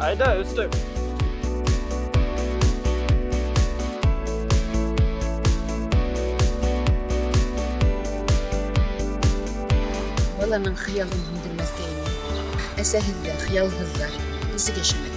Айда, өҫтөк. Баланың хыялын һүндермәҫкә ине. Әсәһеҙ ҙә, хыялһыҙ ҙа нисек йәшәмәк?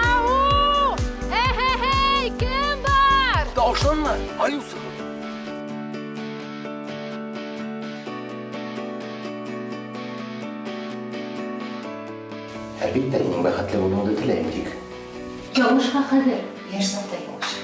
Ау! Эһе-һей, кем бар? Тауышланма, айыу сығыр. Әлбиттә, һинең бәхетле булыуыңды теләйем, тик Яңылышҡа ҡәҙер, йәш саҡта яңылыш.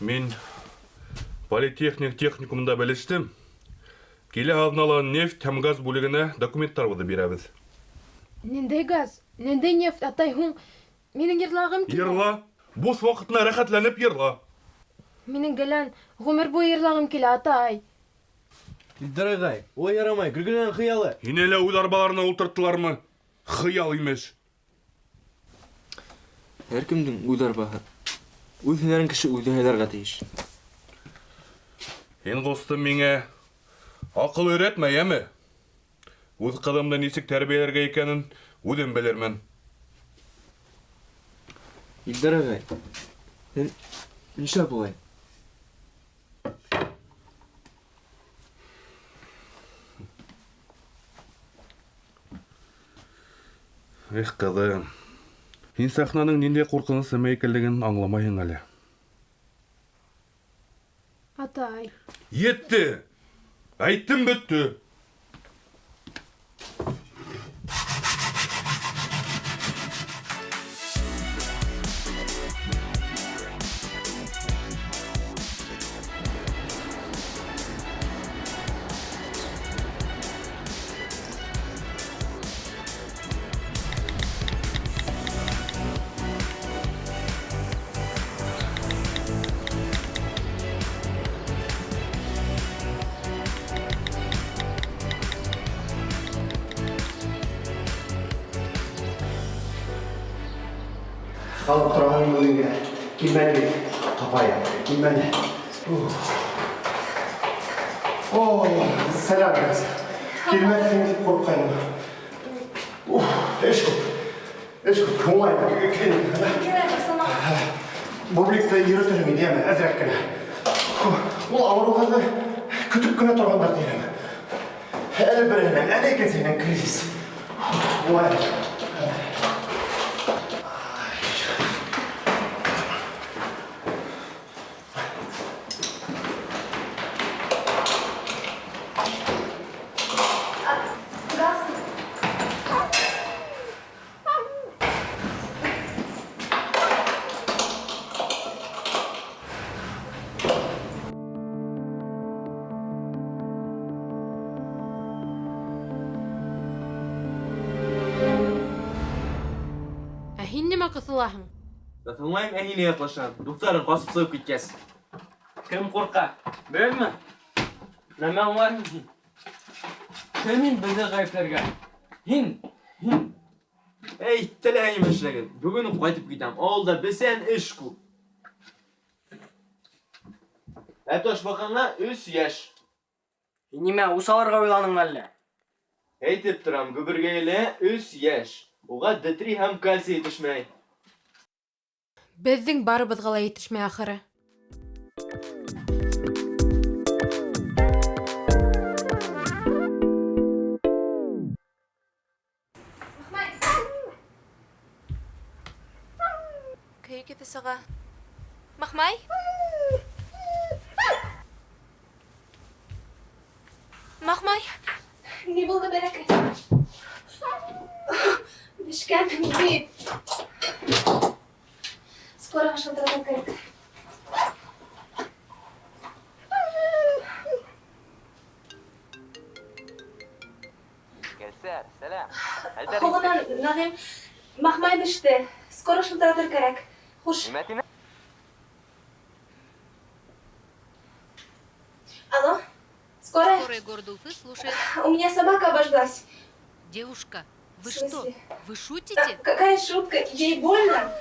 Мин политехник техникумында белештем. Килә аҙнала нефть һәм газ бүлегенә документтарыбыҙҙы бирәбеҙ. Ниндәй газ, ниндәй нефть, атай һуң? Минең йырлағым килә. Йырла. Буш ваҡытына рәхәтләнеп йырла. Минең гелән ғүмер буйы йырлағым килә, атай. Илдар ағай, улай ярамай, Гөлгенәнең хыялы. Һине лә үҙ арбаларына ултырттылармы? Хыял имеш. Һәр кемдең үҙ арбаһы. Үҙ һөнәрен кеше үҙе һайларға тейеш. Һин, ҡустым, миңә аҡыл өйрәтмә, йәме? Үҙ ҡыҙымды нисек тәрбиәләргә икәнен үҙем белермен. Илдар ағай, һин нишләп улай? Эх, ҡыҙым, һин сәхнәнең ниндәй ҡурҡыныс нәмә икәнлеген аңламайһың әле. Атай. Етте! Әйттем, бөттө! Ҡалып тораһың үҙең генә. Килмәне бит, апайым, килмәне. О, сәләм, Газ. Килмәҫһең тип ҡурҡҡайным. Уф, эш күп. Эш күп. Уңай, клиникада. Бубликты йөрөтөрһөң инде, йәме, әҙерәк кенә. Ул ауырыуҙарҙы көтөп кенә торғандар тием. Әле береһенән, әле икенсеһенән кризис. Уңай. Ә һин нимә ҡыҫылаһың? Ҡыҫылмайым, ә һине яҡлашам. Дуҫтарың ҡасып сығып киткәс. Кем ҡурҡа? Беҙме? Нәмә аңлайһың һин? Кем һин беҙҙе ғәйепләргә? Һин, һин. Эй, теләһә нимә эшләгеҙ. Бөгөн үк ҡайтып китәм. Ауылда бесән, эш күп. Ә ташбаҡаңа өс йәш. Һин нимә, үс алырға уйланыңмы әллә? Әйтеп торам, гөбөргәйелә өс йәш. Уға Д3 һәм кальций етешмәй. Беҙҙең барыбыҙға ла етешмәй ахыры. Көйө китә сыға. Махмай? Махмай? Ни булды, бәләкәй? Бешкәнмен бит. Скорыйға шылтыратырға кәрәк. Гөлсәр, сәләм. Һуңынан, Нәғим, Махмай беште. Скоро шылтыратыр кәрәк. Хуш. Нимә тине? Алло, скорая? Скорая города Уфы слушает. У меня собака обожглась. Девушка, вы В что? смысле? Вы Да, шутите? какая шутка? Ей больно?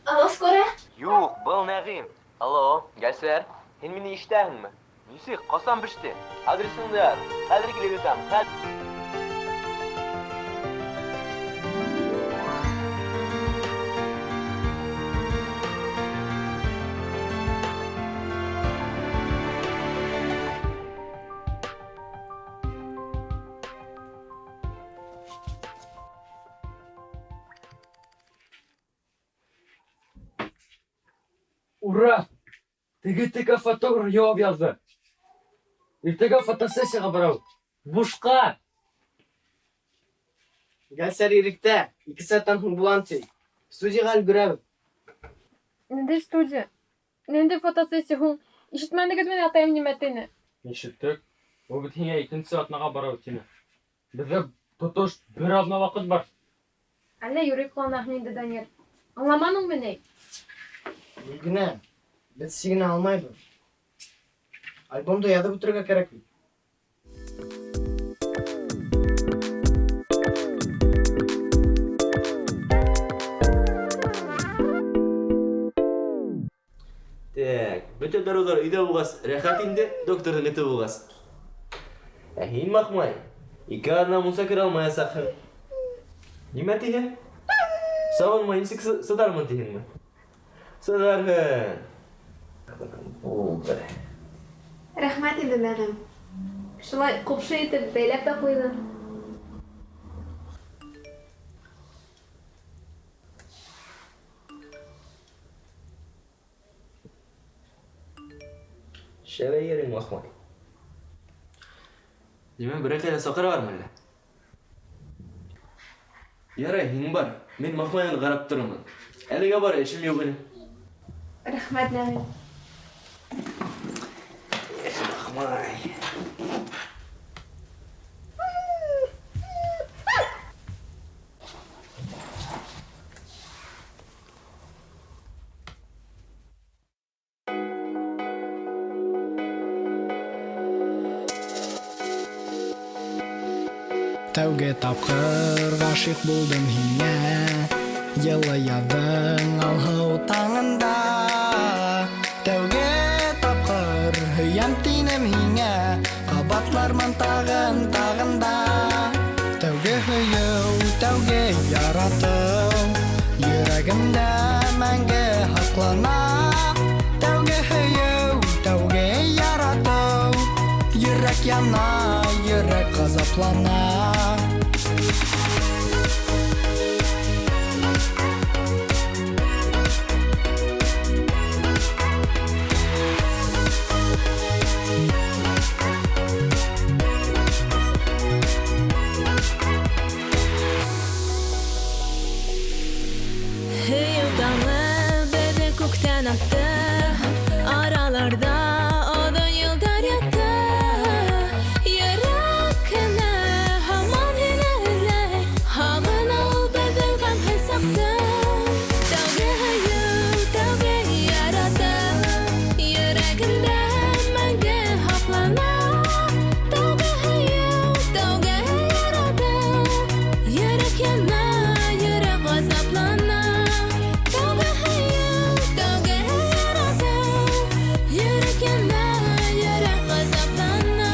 Алло, скорая? Юҡ, был Нәғим. Алло, Гөлсәр, һин мине ишетәһеңме? Нисек, ҡасан беште? Адресыңды яҙ. Хәҙер килеп етәм. Ура! Теге текә фотограф яуап яҙҙы. Иртәгә фотосессияға барабыҙ. Бушҡа! Гөлсәр иректә, 2 сәғәттән һуң булам ти. Студияға өлгөрәбеҙ. Ниндәй студия? Ниндәй фотосессия һуң? Ишетмәнегеҙме ни атайым нимә тине? Ишеттек. Ул бит һиңә икенсе аҙнаға барабыҙ тине. Беҙҙә тотош бер аҙна ваҡыт бар. Әллә юрый ҡыланаһың инде, Данир. Аңламаныңмы ни? Гөлгенә, беҙ сигенә алмайбыҙ. Альбомды яҙып бөтөрөргә кәрәк бит. Так, бөтә дарыуҙар өйҙә булғас, рәхәт инде, докторҙың эте булғас. Ә һин, Махмай, 2 аҙна мунса керә алмаясаҡһың. Нимә тиһең? Сабынмай нисек сыдармын тиһеңме? Сыдарһың. Булды. Рәхмәт инде, Нәғим. Шулай ҡупшы итеп бәйләп тә ҡуйҙың. Шәбәй ерең, Махмай. Нимә, берәй ҡайҙа саҡыралармы әллә? Ярай, һин бар. Мин Махмайҙы ҡарап торормон. Әлегә бар, эшем юҡ ине. Рәхмәт, Нәғим. Эх, Махмай. Тәүге тапҡыр ғашиҡ булдым һиңә, йылы яҙҙың алһыу таңында. Тәүге тапҡыр һөйәм тинем һиңә, ҡабатлармын тағын, тағын да. Тәүге һөйөү, тәүге яратыу, йөрәгемдә мәңге һаҡлана. Тәүге һөйөү, тәүге яратыу, йөрәк яна, йөрәк ғазаплана. Һөйөү таңы беҙҙе күктән атты, араларҙа оҙон йылдар ятты. Йөрәк кенә һаман һине эҙләй, һағына ул беҙҙең ғәмһеҙ саҡты. Тәүге һөйөү, тәүге яратыу, йөрәгемдә мәңге һаҡлана. Тәүге һөйөү, тәүге яратыу, йөрәк яна, йөрәк ғазаплана. Тәүге һөйөү, тәүге яратыу, йөрәк яна, йөрәк ғазаплана.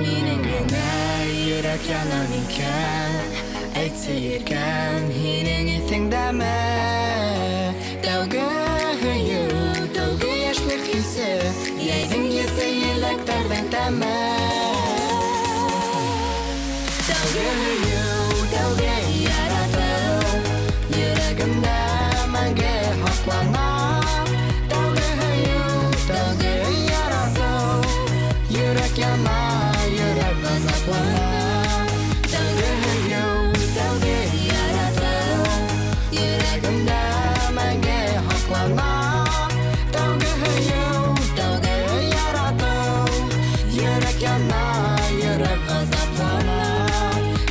Минең генә йөрәк яна микән, әйтсе иркәм, һинең иҫеңдәме? Тәүге һөйөү, тәүге йәшлек хисе, йәйҙең еҫе, еләктәрҙең тәме. Тәүге һөйөү, тәүге яратыу, йөрәгемдә мәңге һаҡлана. Тәүге һөйөү, тәүге яратыу. Йөрәк яна, йөрәк ғазаплана. Тәүге һөйөү, тәүге яратыу. Йөрәгемдә мәңге һаҡлана. Тәүге һөйөү, тәүге яратыу. Йөрәк яна, йөрәк ғазаплана.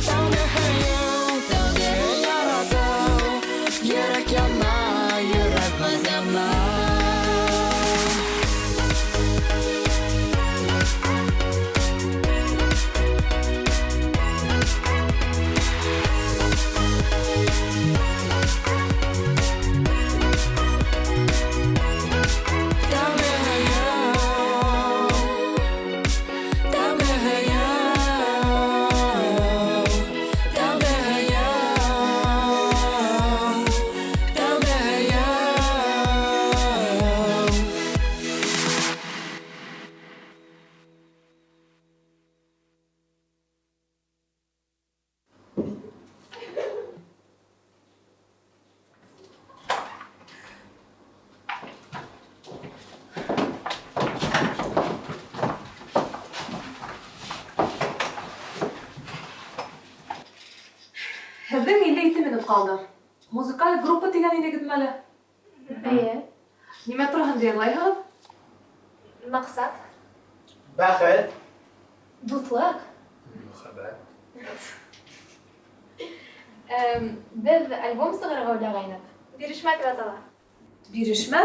Тәүге һөйөү, тәүге яратыу. Йөрәк яна, йөрәк ғазаплана. Тәүге һөйөү, тәүге һөйөү, тәүге һөйөү, тәүге һөйөү. Һеҙҙең 57 минут ҡалды. Музыкаль группа тигән инегеҙме әле? Эйе. Нимә тураһында йырлайһығыҙ? Маҡсат. Бәхет. Дуҫлыҡ. Мөхәббәт. Беҙ альбом сығарырға уйлағайныҡ. Бирешмә тип атала. Бирешмә?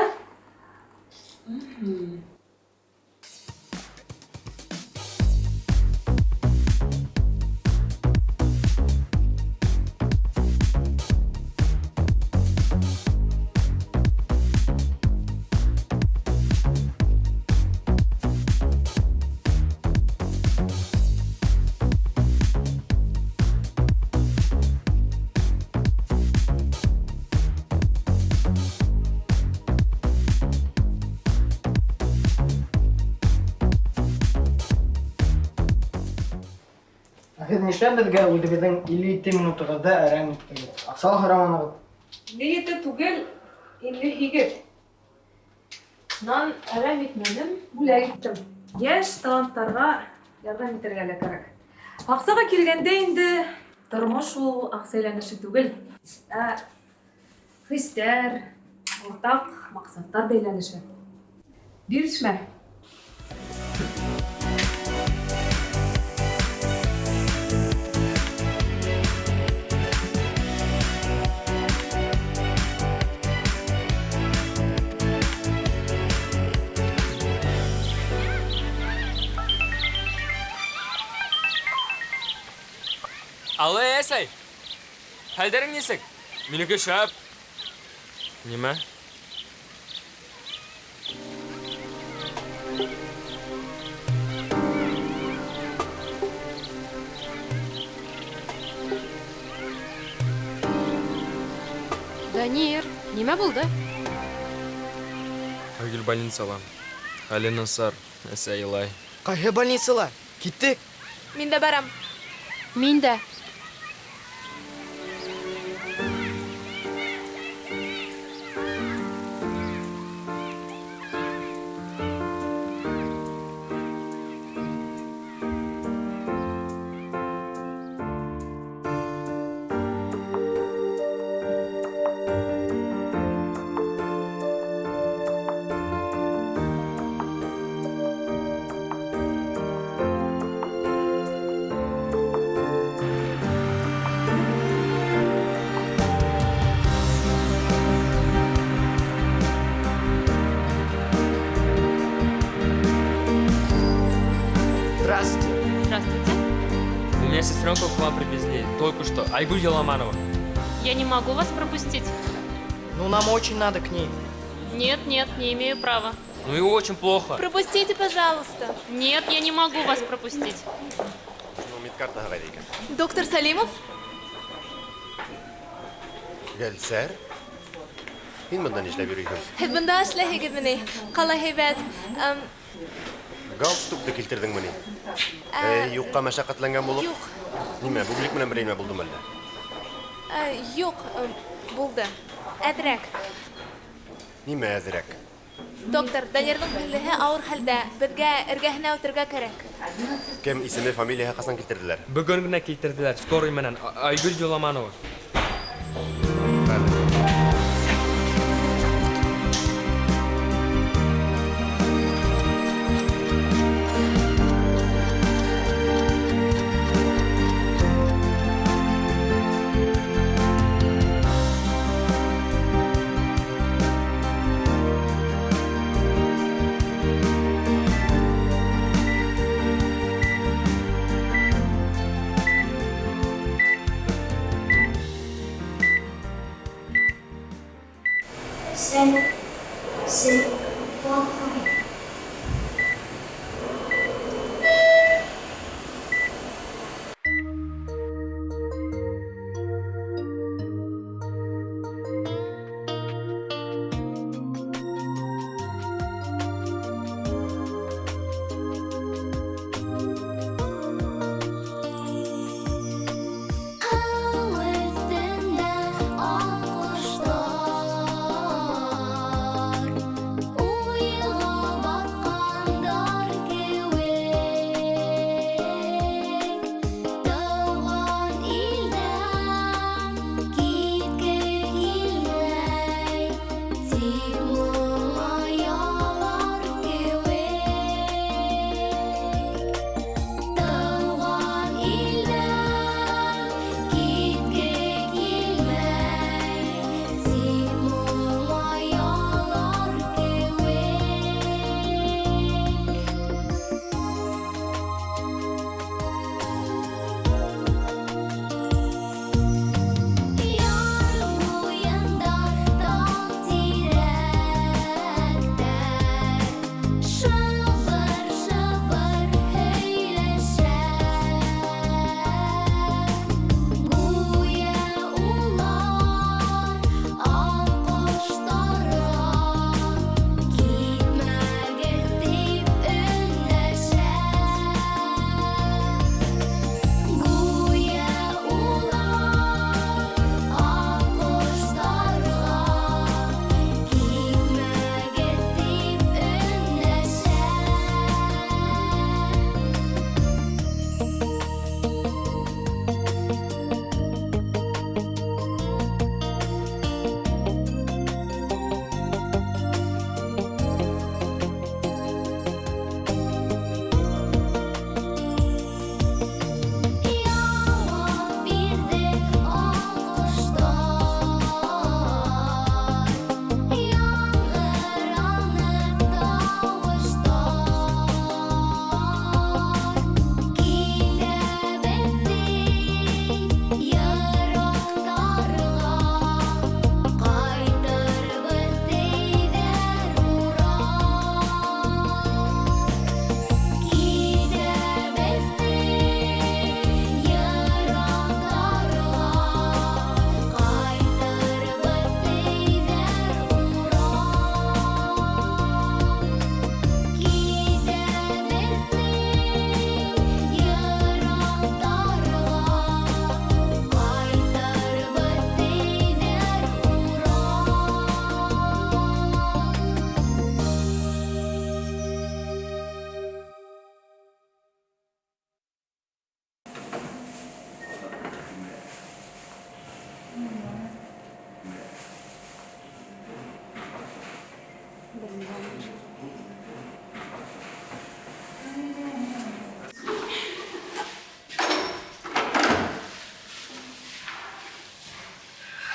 Ә һеҙ нишләп беҙгә үҙегеҙҙең 57 минутығыҙҙы әрәм иттегеҙ? Аҡса ла һораманығыҙ. 57 түгел, 58. Нан әрәм итмәнем, бүләк иттем. Йәш таланттарға ярҙам итергә лә кәрәк. Аҡсаға килгәндә инде тормош ул аҡса әйләнеше түгел, ә хистәр, уртаҡ маҡсаттар бәйләнеше. Бирешмә. Алло, әсәй. Хәлдәрең нисек? Минеке шәп. Нимә? Данир, нимә булды? Айгөл больницала. Хәле насар, әсәй илай. Ҡайһы больницала? Киттек. Мин дә барам. Мин дә. Здравствуйте. Здравствуйте. У меня сестренку к вам привезли только что. Айгуль Еламанова. Я не могу вас пропустить. Ну, нам очень надо к ней. Нет, нет, не имею права. Ну и очень плохо. Пропустите, пожалуйста. Нет, я не могу вас пропустить. Ну, медкарта ҡайҙа икән? Доктор Салимов? Гөлсәр? Һин бында нишләп йөрөйһөң? Һеҙ бында эшләйһегеҙме ни? Ҡалай һәйбәт. Галстукты килтерҙеңме ни? Эй, юҡҡа мәшәҡәтләнгән булып. Юҡ. Нимә, бублик менән берәй нимә булдымы әллә? Юҡ, булды. Әҙерәк. Нимә әҙерәк? Доктор, Данирҙың һеңлеһе ауыр хәлдә. Беҙгә эргәһенә үтергә кәрәк. Кем, исеме, фамилияһы, ҡасан килтерҙеләр? Бөгөн генә килтерҙеләр, скорый менән. Айгөл Юламанова.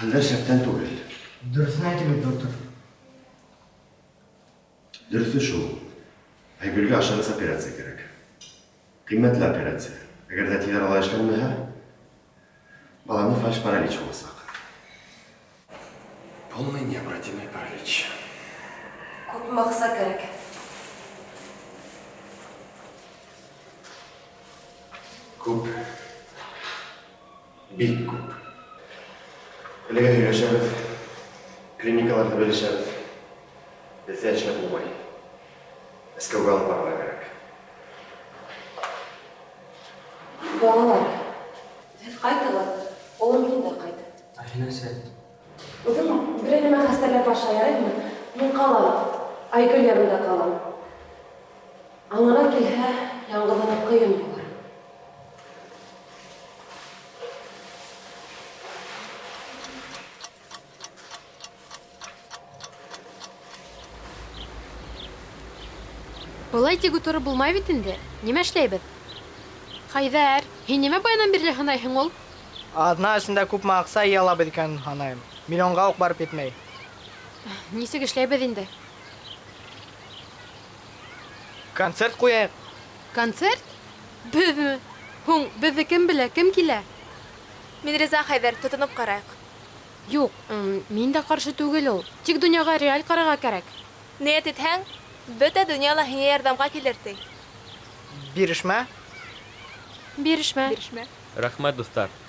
Хәлдәр шәптән түгел. Дөрөҫөн әйтегеҙ, доктор. Дөрөҫө шул. Айгөлгә ашығыс операция кәрәк. Ҡиммәтле операция. Әгәр ҙә тиҙ арала эшләнмәһә, баланы фальш паралич буласаҡ. Полный необратимый паралич. Күпме аҡса кәрәк? Күп. Бик күп. Әлегә һөйләшәбеҙ, клиникаларҙы белешәбеҙ. Беҙҙә эшләп булмай. Мәскәүгә алып барырға кәрәк. Балалар, һеҙ ҡайтығыҙ, улым, һин дә ҡайт. Ә һин, әсәй? Үҙең берәй нәмә хәстәрләп аша, яраймы? Мин ҡалам. Айгөл янында ҡалам. Аңына килһә, яңғыҙына ҡыйын булыр. Былай тик утырып булмай бит инде. Нимә эшләйбеҙ? Хәйҙәр, һин нимә баянан бирле һанайһың ул? Аҙна эсендә күпме аҡса йыя алабыҙ икәнен һанайым. Миллионға уҡ барып етмәй. Нисек эшләйбеҙ инде? Концерт ҡуяйыҡ. Концерт? Беҙме? Һуң, беҙҙе кем белә, кем килә? Мин риза, Хәйҙәр, тотоноп ҡарайыҡ. Юҡ, мин дә ҡаршы түгел ул. Тик донъяға реаль ҡарарға кәрәк. Ниәт итһәң, бөтә донъя ла һиңә ярҙамға килер, ти. Бирешмә. Бирешмә. Бирешмә. Рәхмәт, дуҫтар.